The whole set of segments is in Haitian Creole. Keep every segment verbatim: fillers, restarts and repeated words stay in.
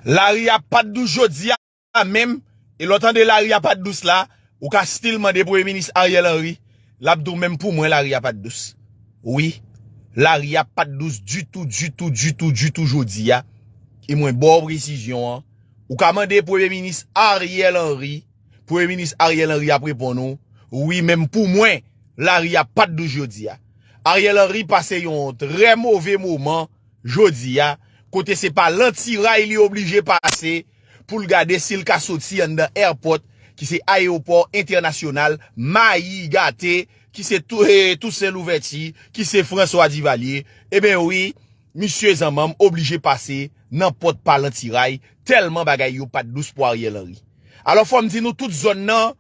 Lari a pa t dous jodi a menm, e lè w tande lari a pa t dous la, ou ka still mande Premye Minis Ariel Henry, l ap di w menm pou mwen lari a pa t dous. Wi, lari a pa t dous ditou, ditou, ditou, ditou jodi a. E mwen ba w presizyon an. Ou ka mande Premye Minis Ariel Henry, Premye Minis Ariel Henry ap reponn ou, wi, menm pou mwen, lari a pa t dous jodi a. Ariel Henry pase yon trè move moman jodi a, kote se pa lantiray li oblije pase pou l gade si l ka soti anndan airport, ki se ayewopò entènasyonal Mayi Gate, ki se Tou-, eh, Tousen Louvèti, ki se François Duvalier. Eben wi, misye zanmanm oblije pase nan pòt pa lantiray, tèlman bagay yo pa t dous pou Ariel Henry. Alò, fò m di nou, tout zòn nan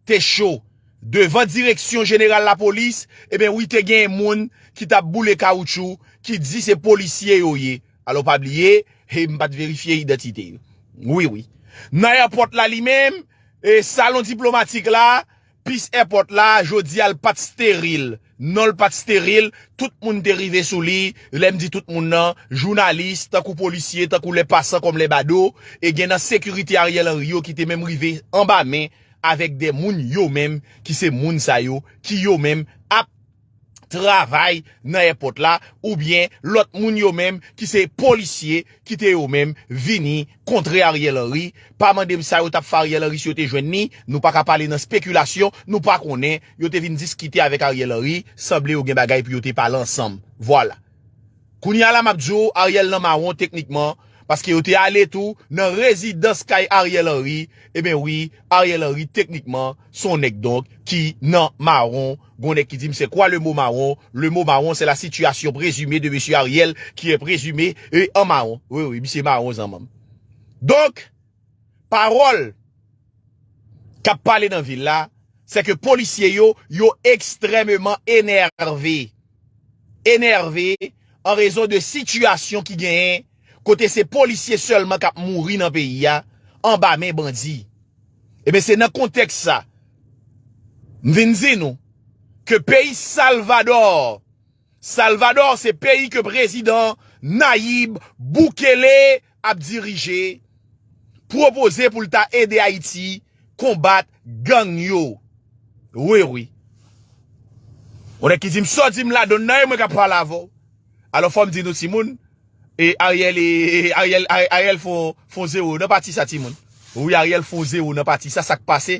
te cho. Devan direksyon jeneral lapolis, eben wi, te gen moun ki t ap boule kawoutchou, ki di se polisye yo ye. Alò, pa bliye, he, m pa t verifye idantite yo. Wi, wi. Nan èpòt la li menm, e salon diplomatik la, pis èpòt la, jodi a l pa t steril. Non, l pa t steril. Tout moun te rive sou li. Lè m di tout moun nan, jounalis, tankou polisye, tankou lè pasan kòm lè bado, e gen nan sekirite Ariel Henry yo ki te menm rive anba men avèk de moun yo menm, ki se moun sa yo, ki yo menm ap travay nan èpòt la, oubyen lòt moun yo menm, ki se polisye, ki te yo menm vini kontre Ariel Henry. Pa mande m sa yo t ap fè Ariel Henry si yo te jwenn li, nou pa ka pale nan spekilasyon, nou pa konnen, yo te vin diskite avèk Ariel Henry, sanble yo gen bagay pou yo te pale ansanm. Vwala. Kounye a la m ap di w, Ariel nan mawon teknikman, paske yo te ale tou nan rezidans kay Ariel Henry. Eben wi, Ariel Henry teknikman se yon nèg donk ki nan mawon. Gon nèg ki di m, c'est quoi le mot marron? Le mot marron, c'est la situation présumée de monsieur Ariel qui est présumé, e, an mawon. Wi, wi, misye mawon zanmanm. Donk, pawòl k ap pale nan vil la, se ke polisye yo, yo ekstrèmeman enève. Enève an rezon de sitiyasyon ki genyen, kote se polisye sèlman k ap mouri nan peyi a, anba men bandi. Eben, se nan kontèks sa, m vin di nou ke peyi Salvadò, Salvadò se peyi ke prezidan Nayib Bukele ap dirije, pwopoze pou l ta ede Ayiti konbat gang yo. Wi, wi. Ou nèg ki di m sa w di m la, donn nan e mwen k ap pale avè w. Alò, fò m di nou, timoun, e Ariel, e, e, Ariel, Ariel, Ariel fon, fon zewo nan pati sa, timoun. Wi, Ariel fon zewo nan pati sa, sa k pase?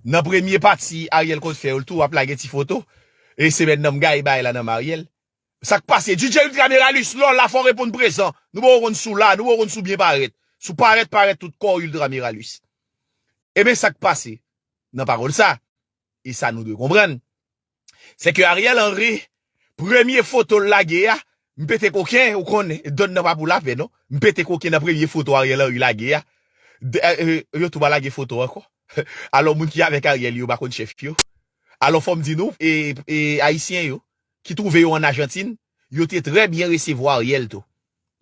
Nan premye pati, Ariel konn fè yo l tou, w ap lage ti foto. E semèn nan m gaye bagay la nan Ariel. Sa k pase? D J Ultra Miralis, lè w la, fò w reponn prezan. Nou poko konn si w la, nou poko konn si w byen parèt. Si w parèt, parèt tout kò w, Ultra Miralis. Eben, sa k pase nan pawòl sa, e sa nou dwe konprann, se ke Ariel Henry, premye foto l lage a, m pete koken, ou konnen, donn nan pa pou lapè, non. M pete koken nan premye foto Ariel Henry lage a. De, e, e, yo tou pa lage foto ankò. Alò, moun ki avèk Ariel yo pa konn chèf yo. Alò, fò m di nou, e, e, Ayisyen yo, ki twouve yo ann Ajantin, yo te trè byen resevwa Ariel tou.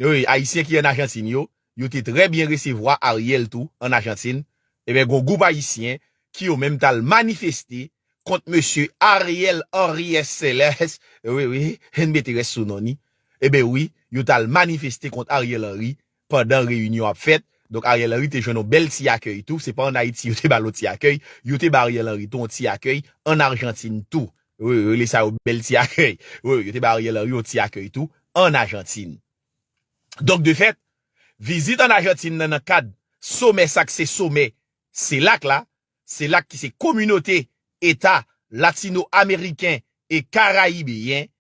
Wi, Ayisyen ki ann Ajantin yo, yo te trè byen resevwa Ariel tou ann Ajantin. Eben, gon gwoup Ayisyen ki yo menm t al manifeste kont mesye Ariel Henry S. Celes. Wi, wi, N B T S sou non ni. Eben wi, yo t al manifeste kont Ariel Henry pandan reyinyon ap fèt. Donk, Ariel Henry te jwenn yon bèl ti akèy tou. Se pa ann Ayiti yo te ba l yon ti akèy. Yo te ba Ariel Henry tou yon ti akèy ann Ajantin tou. Wi, wi, rele sa yo bèl ti akèy. Wi, wi, yo te ba Ariel Henry yon ti akèy tou ann Ajantin. Donk, de fèt, vizit ann Ajantin nan, nan kad somè sa k se somè CELAC la, CELAC ki se Kominote Eta Latino Ameriken e Karayibeyen,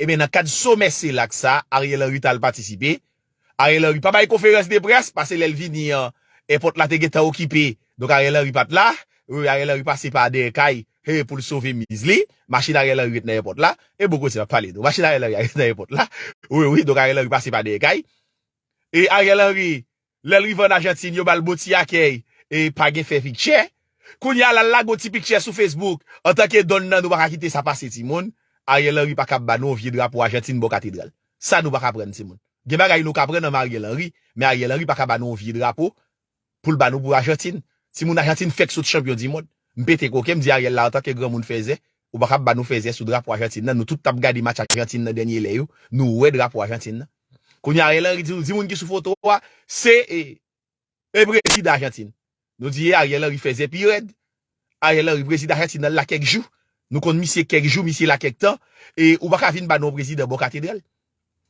Eben, nan kad somè CELAC sa, Ariel Henry t al patisipe. Ariel Henry pa bay konferans de près, paske lè l vini an, èpòt la te gentan okipe. Donk, Ariel Henry pa t la. Wi, Ariel Henry pase pa dèyè kay, he, pou l sove miz li. Machin Ariel Henry ret nan èpòt la. E bon kote m ap pale nou. Machin Ariel Henry ret nan èpòt la. Wi, wi, donk Ariel Henry pase pa dèyè kay. E Ariel Henry, lè l rive ann Ajantin, yo ba l bon ti akèy, e pa gen fè pikchè. Kounye a la, l lage yon ti pikchè sou Facebook. Antanke Don nan, nou pa ka kite sa pase, timoun. Ariel Henry pa kab ba nou yon vye drapo Ajantin bò katedral. Sa nou pa ka prann, timoun. Gen bagay nou ka prann nan men Ariel Henry, men Ariel Henry pa ka ba nou yon vye drapo pou l ba nou pou Ajantin. Timoun, Ajantin fèk sot chanpyon di mond. M pete koken, m di Ariel la antanke granmoun fèzè, ou pa kab ba nou fèzè sou drapo Ajantin nan. Nou tout t ap gade match Ajantin nan dènye lè yo. Nou wè drapo Ajantin nan. Kounye a Ariel Henry di, di moun ki sou foto a, se, e, E prezidan Ajantin. Nou di Ariel Henry fèzè pi rèd. Ariel Henry, prezidan Ajantin nan la kèk jou. Nou konn misye kèk jou, misye la kèk tan. E ou pa ka vin ba nou yon prezidan bò katedral.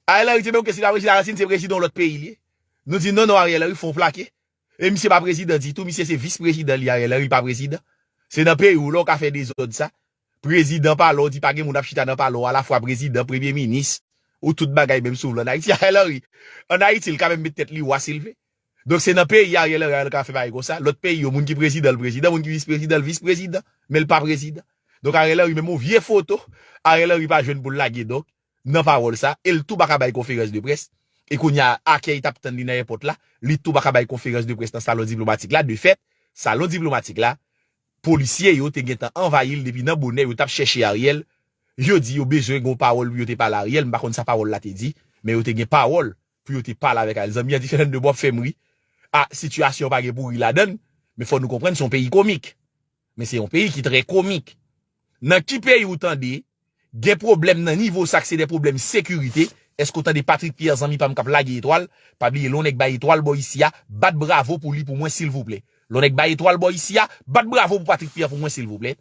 Ariel Henry, se menm ke si la prezidan Ajantin, se prezidan yon lòt peyi li ye. Nou di non, non, Ariel Henry, fon plake. E misye pa prezidan ditou, misye se vis prezidan li, Ariel Henry pa prezidan. Se nan peyi w la ou ka fè dezòd sa. Prezidan pa la, ou di pa gen moun ap chita nan pale w, alafwa prezidan, premye minis, ou tout bagay menm si w vle ann Ayiti. Ariel Henry, ann Ayiti, li ka menm met tèt li wa si l vle. Donk se nan peyi Ariel Henry, Ariel ka fè bagay konsa. Lòt peyi yo, moun ki prezidan, l prezidan, moun ki vis prezidan, l vis prezidan. Men l pa prezidan. Donk Ariel Henry, menm yon vye foto, Ariel Henry pa jwenn pou l lage donk, nan pawòl sa, e l tou pa ka bay konferans de près. E kounye a, akèy t ap tann li nan èpòt la, li tou pa ka bay konferans de près nan salon diplomatik la. De fèt, salon diplomatik la, polisye yo te gentan anvayi l depi nan bonè, yo t ap chèche Ariel. Yo di yo bezwen gen yon pawòl pou yo te pale Ariel, m pa konn sa pawòl la te di, men yo te gen pawòl pou yo te pale avèk Ariel. Zanmi an di Fernando, w ap fè m ri. A, sitiyasyon pa gen pou ri ladan l, men fò nou konprann se yon peyi komik. Men se yon peyi ki trè komik. Nan ki peyi ou tande gen pwoblèm nan nivo sa k se de pwoblèm sekirite? Èske w tande Patrick Pierre, zanmi pa m, k ap lage etwal? Pa bliye, lè yon nèg bay etwal bò isi a, bat bravo pou li pou mwen, silvouplè. Lè yon nèg bay etwal bò isi a, bat bravo pou Patrick Pierre pou mwen, silvouplè.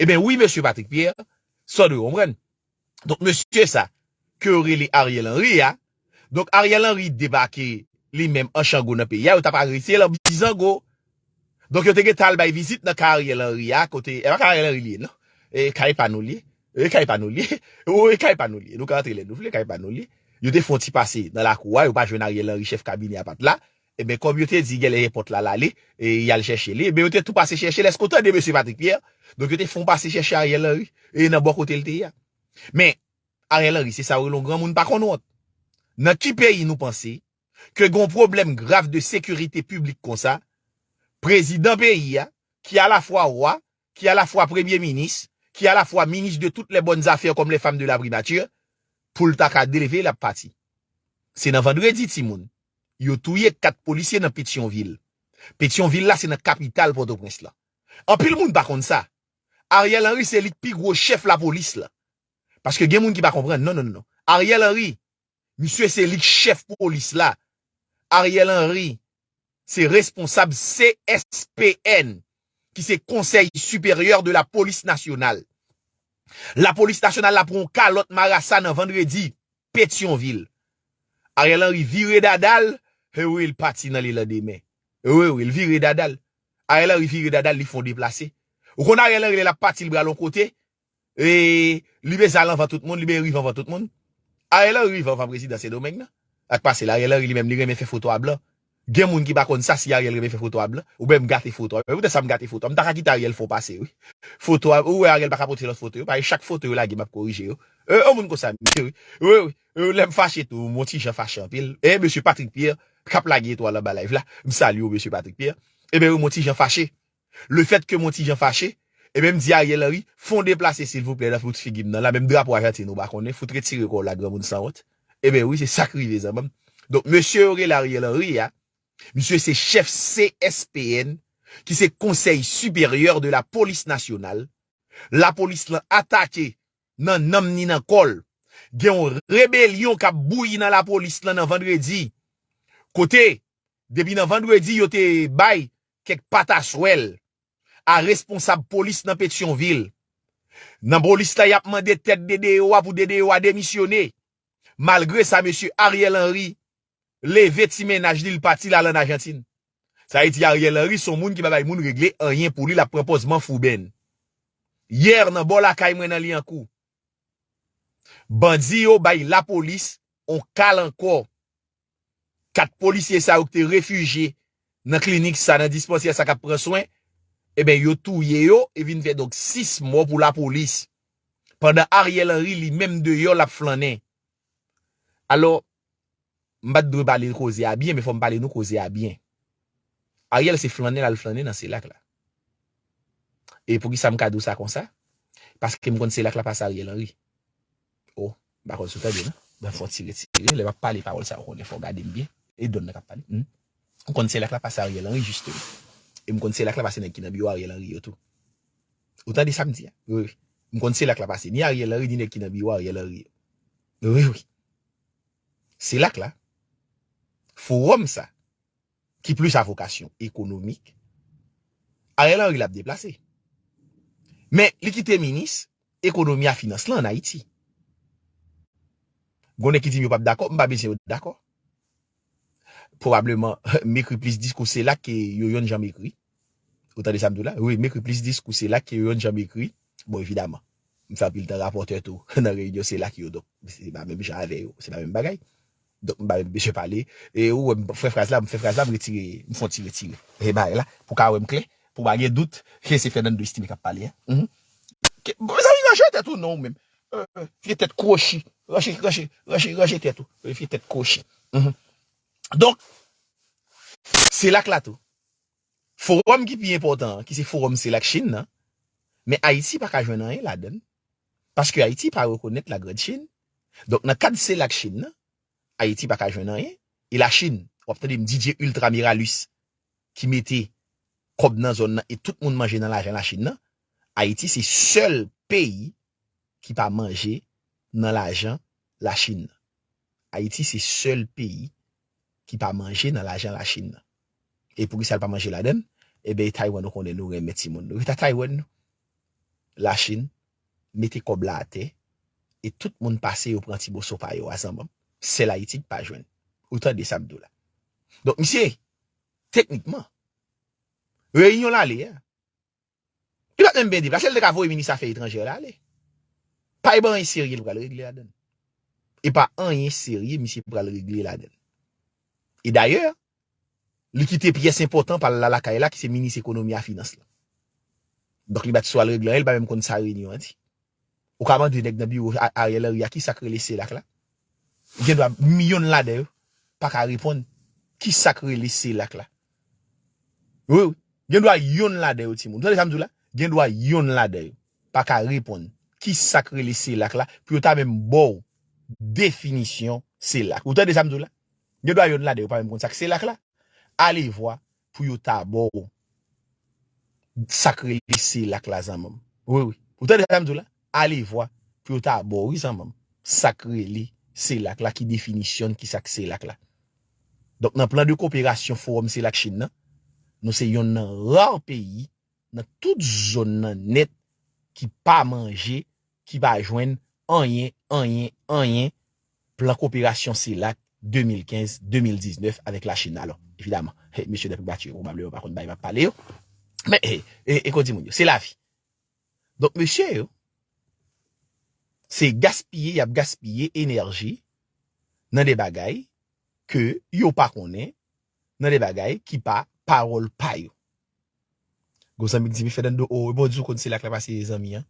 Ebyen, wi, mesye Patrick Pierre, sa w dwe konprann. Donk, mesye sa, ke yo rele Ariel Henry a, donk, Ariel Henry debake li menm an chango nan peyi a, yo t ap arete l an bizango. Donk, yo te gentan al bay vizit nan kay Ariel Henry a, kote, e pa kay Ariel Henry li ye, non. E kay pa nou li ye. E kay pa nou li ye. Ou, e kay pa nou li ye. Nou ka antre lè nou vle, kay pa nou li ye. Yo te fè yon ti pase nan lakou a, yo pa jwenn Ariel Henry, chèf kabinè a pa t la. Ebyen, kòm yo te di genlè èpòt la l ale, e y al chèche li. Ebyen, yo te tou pase chèche l. Èske w tande mesye Patrick Pierre? Donk, yo te fè yon pase chèche Ariel Henry, e nan bò kote l te ye a. Men, Ariel Henry, se sa yo rele yon granmoun pa konn wont. Nan ki peyi nou panse ke gen yon pwoblèm grav de sekirite piblik konsa, prezidan peyi a, ki alafwa wa, ki alafwa premye minis, ki alafwa minis de toutes les bonnes affaires comme les femmes de la primature, pou l ta ka leve l ap pati? Se nan vandredi, timoun, yo touye kat polisye nan Petyonvil. Petyonvil la, se nan kapital Pòtoprens lan. Anpil moun pa konn sa. Ariel Henry se li k pi gwo chèf lapolis la. Paske gen moun ki pa konprann. Non, non, non, non. Ariel Henry, misye se li k chèf polis la. Ariel Henry se responsab C S P N, ki se Conseil Supérieur de la Police Nationale. Lapolis nasyonal la pran yon kalòt marasa nan vandredi, Petyonvil. Ariel Henry vire dada l, e wi, l pati nan lelandemen. E wi, wi, l vire dada l. Ariel Henry vire dada l, li fè yon deplase. Ou konn Ariel Henry, lè l ap pati, l pral yon kote, e li bezwen al anvan tout moun, li bezwen rive anvan tout moun. Ariel Henry rive anvan prezidan Sendomeng nan. Sa k pase la, Ariel Henry li menm, li renmen fè foto a blan. Gen moun ki pa konn sa, si Ariel renmen fè foto a blan. Ou menm gate foto a. E poutèt sa m gate foto a. M ta ka kite Ariel fè yon pase, wi. Foto a, ou wè Ariel pa ka pote lòt foto yo. Paske chak foto yo lage, m ap korije yo. E, yon moun konsa, m ye, wi. Wi, wi. E, lè m fache tou, m yon ti jan fache anpil. E, mesye Patrick Pierre, k ap lage etwal anba live la. M salye w, mesye Patrick Pierre. Ebyen, wi, m yon ti jan fache. Lefètke m yon ti jan fache, ebyen, m di Ariel Henry, fè yon deplase, silvouplè, nan fout figi m nan la, menm drapo Ajantin ou pa konnen, fout retire kò w la, granmoun sanwont. Ebyen, wi, se sa k rive, zanmi m. Donk, mesye yo rele Ariel Henry a, misye se chèf C S P N, ki se Conseil Supérieur de la Police Nationale. Lapolis lan atake nan nanm ni nan kò l. Gen yon rebelyon k ap bouyi nan lapolis lan nan vandredi. Kote, depi nan vandredi, yo te bay kèk pataswèl a responsab polis nan Petyonvil. Nan polis la, y ap mande tèt D D O a pou D D O a demisyone. Malgre sa, mesye Ariel Henry leve ti mennaj li, l pati l al ann Ajantin. Sa vle di Ariel Henry se yon moun ki pa bay moun regle anyen pou li, l ap pran pòz manfouben. Yè, nan bò lakay mwen nan Lyankou, bandi yo bay lapolis on kal ankò. Kat polisye sa yo ki te refijye nan klinik sa, nan dispansè sa k ap pran swen, ebyen, yo touye yo e vin fè donk sis mò pou lapolis. Pandan Ariel Henry li menm deyò l ap flannen. Alò, m pa t dwe pale koze a byen, men fò m pale nou koze a byen. Ariel se flannen l al flannen nan Selak la. E poukisa m ka di w sa konsa? Paske m konn Selak la pase Ariel Henry. O, m pa konn si w tande non. Ban m fè yon ti retire. Lè m ap pale pawòl sa, ou konnen fò w gade m byen. E Don nan k ap pale. Hmm? M konn Selak la pase Ariel Henry, jisteman. E m konn Selak la pase nèg ki nan biwo Ariel Henry yo tou. Ou tande sa m di a? Wi, wi. M konn Selak la pase ni Ariel Henry, ni nèg ki nan biwo Ariel Henry yo. Wi, wi. Selak la. Fowòm sa. ki plis a vokasyon ekonomik, Ariel Henry l ap deplase. Men li kite minis ekonomi a finans lan ann Ayiti. Gon nèg ki di m yo p ap dakò, m pa bezwen yo dakò. Pwobableman, m ekri plis diskou CELAC ke yo yonn janm ekri. Ou tande sa m di w la? Wi, m ekri plis diskou CELAC ke yo yonn janm ekri. Bon, evidaman, m fè anpil tan rapòtè tou nan reyinyon CELAC yo, donk se pa menm jan avè yo, se pa menm bagay. Donk, m pa menm bezwen pale. E ou wè, m fè fraz la, m fè fraz la, m retire, m fè yon ti retire. E bagay la, pou ka wè m klè, pou pa gen dout, ke se Fernando Estimé k ap pale, en. Mhm. Ke, bon, mezanmi, ranje tèt ou non, ou menm. Euh, vye tèt kwochi. Ranje, ranje, ranje, ranje tèt ou. Vye tèt kwochi. Mhm. Donk, CELAC la tou. Fowòm ki pi enpòtan an, ki se fowòm CELAC Chin nan, men Ayiti pa ka jwenn anyen ladan l. Paske Ayiti pa rekonèt Lagrand Chin. Donk, nan kad CELAC Chin nan, Ayiti pa ka jwenn anyen. E Lachin, w ap tande m D J Ultra Miralus ki mete kòb nan zòn nan e tout moun manje nan lajan Lachin nan. Ayiti se sèl peyi ki pa manje nan lajan Lachin nan. Ayiti se sèl peyi ki pa manje nan lajan Lachin nan. E poukisa l pa manje ladan l? Ebyen, e Taiwan nou konnen nou renmen timoun nou. Reta Taiwan nou. Lachin mete kòb la atè e tout moun pase yo pran ti moso pa yo a zanmanm. Sèl Ayiti k pa jwenn. Ou tande sa m di w la. Donk, misye, teknikman, reyinyon l ale a, li pa t menm byen deplase, l te ka voye minis afè etranjè la ale. Pa gen anyen serye l pral regle ladan l. E pa anyen serye misye pral regle ladan l. E dayè, li kite pyès enpòtan pa l la lakay la, ki se minis ekonomi a finans lan. Donk, li pa t sou al regle anyen, li pa menm konn sa reyinyon an di. Ou ka mande nèg nan biwo A-, Ariel Henry a ki sa k rele CELAC la. Gen dwa m-, yonn ladan yo pa ka reponn ki sa k rele CELAC la. Wi, wi. Gen dwa yonn ladan yo, timoun. Ou tande sa m di w la? Gen dwa yonn ladan yo pa ka reponn ki sa k rele CELAC la, pou yo ta menm ba w definisyon CELAC. Ou tande sa m di w la? Gen dwa yonn ladan yo pa menm konn sa k CELAC la. Ale vwa pou yo ta ba w sa k rele CELAC la, zanmanm. Wi, wi. Ou tande sa m di w la? Ale vwa pou yo ta ba w, wi, zanmanm, sa k rele CELAC la, ki definisyon ki sa k CELAC la. Donk, nan plan de koperasyon Fowòm CELAC Chin nan, nou se yonn nan ra peyi nan tout zòn nan nèt ki pa manje, ki pa jwenn anyen, anyen, anyen plan koperasyon CELAC de mil kenz, de mil diznèf avèk Lachin. Alò, evidaman, mesye Dapik Matye pwobableman pa konn bagay m ap pale yo. Men, e, e, e kon di moun yo, se lavi. Donk, mesye yo, se gaspiye, y ap gaspiye enèji nan de bagay ke yo pa konnen, nan de bagay ki pa pawòl pa yo. Gon zanmi k di, "Men Fernando, o, bon, di w konn CELAC la pase zanmi an."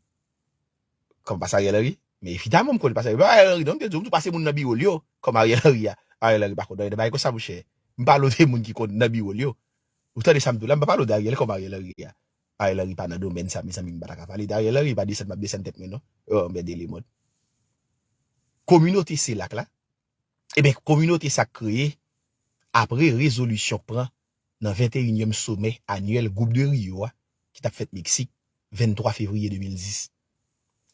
Kòm pase Ariel Henry? Men evidaman, m konn pase Ariel Henry. Non, m te di w, m tou pase moun nan biwo l yo, kòm Ariel Henry a. Ariel Henry pa konn anyen nan bagay konsa, monchè. M pale w de moun ki konn nan biwo l yo. Ou tande sa m di w la, m pa pale w de Ariel kòm Ariel Henry a. Ariel Henry pa nan domèn sa, mezanmi, m pa ta ka pale de Ariel Henry, pa desann, m ap desann tèt mwen, non. Oh, anmède lemond. Kominote CELAC la, Ebyen, kominote sa k kreye apre rezolisyon k pran nan venteyinyèm somè anyèl Gwoup de Rio a, ki t ap fèt Meksik, venntwa fevriye de mil dis.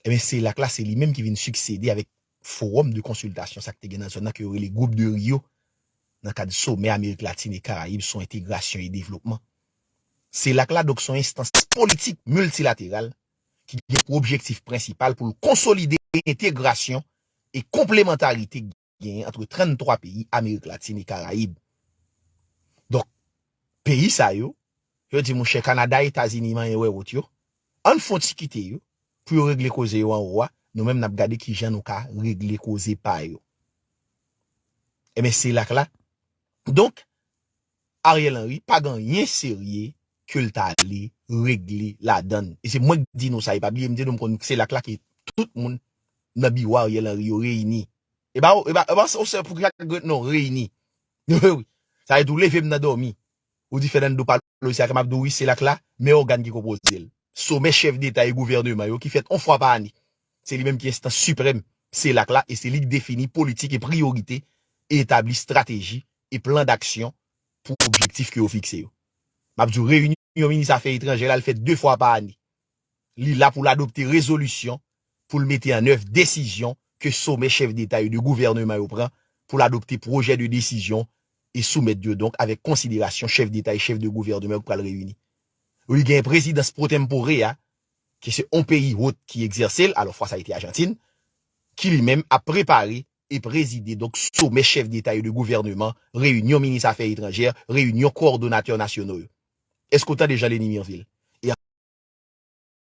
Ebyen, CELAC la, se li menm ki vin siksede avèk fowòm de konsiltasyon sa k te gen nan zòn nan ke yo rele Gwoup de Rio, nan kad somè Amerik Latin e Karayib sou entegrasyon e devlopman. CELAC la, donk, se yon enstans politik miltilateral ki gen pou objektif prensipal pou l konsolide entegrasyon e konplemantarite genyen ant tranntwa peyi Amerik Latin e Karayib. Donk, peyi sa yo, yo di, monchè, Kanada, Etazini, manyen wè wot yo, ann fè yon ti kite yo, pou yo regle koze yo anwo a, nou menm n ap gade kijan nou ka regle koze pa yo. Ebyen, CELAC la. Donk, Ariel Henry pa gen anyen serye ke l ta ale regle ladan l. E se mwen k di nou sa, e pa bliye m di nou m konn CELAC la ke tout moun nan biwo Ariel Henry yo reyini. E pa, e pa, e pa, ou se pou ki sa k non reyini. Wi. Sa vle di w leve m nan dòmi. Ou di Fernando Palocia, ke m ap di w wi, CELAC la, men ògàn ki konpoze l. Somè chèf deta e gouvèneman yo ki fèt yon fwa pa ane. Se li menm ki enstans siprèm CELAC la e se li k defini politik e priyorite e etabli estrateji e plan daksyon pou objektif ke yo fikse yo. M ap di w, reyinyon minis afè etranjè la, l fèt de fwa pa ane. Li la pou l adopte rezolisyon, pou l mete an èv desizyon ke somè chèf deta e de gouvèneman yo pran, pou l adopte pwojè de desizyon e soumèt yo donk avèk konsiderasyon chèf deta e chèf de gouvènman yo k pral reyini. Li gen prezidans pwotenpore a, ki se yon peyi wot ki egzèse l, alò fwa sa a te Ajantin, ki li menm ap prepare e prezide donk somè chèf deta e de gouvènman, reyinyon minis afè etranjè, reyinyon kowòdonatè nasyonal yo. Èske w tande Jean Lény Mirville?